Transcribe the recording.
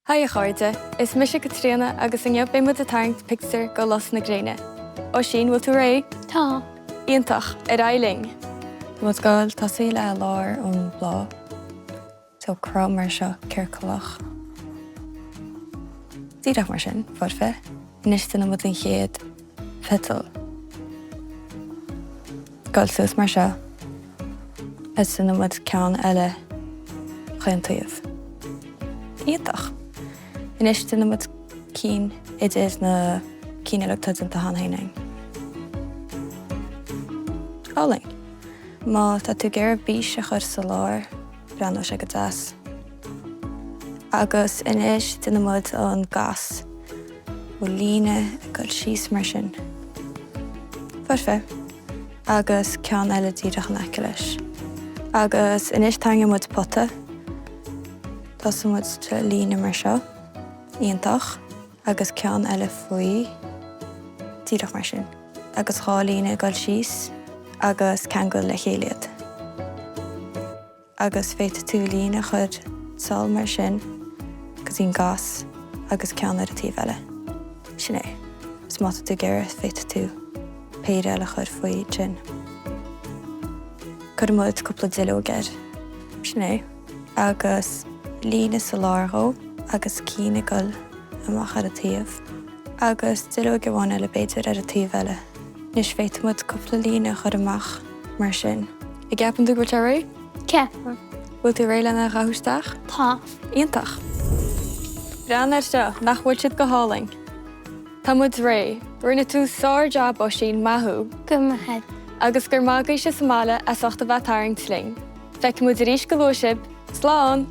Haigh a chairde, is mise Caitríona agus inniu beidh muid ag tarraingt pictiúr go Lus na Gréine. Oisín, bhfuil tú réidh? Tá. Iontach, ar aghaidh linn! Tá muid ag gabháil tosaí le lár an bláth. So cruth mar seo, ciorclach. Díreach mar sin, foirfe. Anois déanfaidh muid an chéad petal. Gabháil suas mar seo agus déanfaidh muid ceann eile chaon taobh. Iontach! Anois déanfaidh muid cinn idir na cinn eile atá déanta cheana féin againn. Álainn! Má tá tú ag iarraidh bís a chur sa lár, breathnóidh sé go deas. Agus anois déanfaidh muid an gas. Ó líne ag dul síos mar sin. Foirfe. Agus ceann eile díreach in aice leis. Agus anois tarraingeoidh muid pota. Tosóidh muid le líne mar seo. Iontach. Agus ceann eile faoi. Díreach mar sin. Agus 2 líne ag dul síos agus ceangail le chéile iad. Agus féadfaidh tú líne a chur sall mar sin go dtí'n gas agus ceann ar an taobh eile. Sin é. Is má tá tú ag iarraidh féadfaidh tú péire eile a chur faoi ansin. Cuirfidh muid cúpla duilleog air. Sin é. Agus líne sa lár dhó agus cinn ag dul amach ar an taobh. Agus duilleog amháin eile b'fhéidir ar an taobh eile. Anois féadfaidh muid cúpla líne a chur amach mar sin. An gceapann tú go bhfuil sé réidh? Ceapaim. Bhfuil tú réidh lena dhathú isteach? Tá. Iontach! Breathnaigh air seo, nach bhfuil siad go hálainn? Tá muid réidh. Rinne tú sár-jab Oisín, maith thú! Go raibh maith agat. Agus go raibh maith agaibhse sa mbaile as ucht a bheith ag tarraingt linn. Feicfidh muid arís go luath sibh. Slán!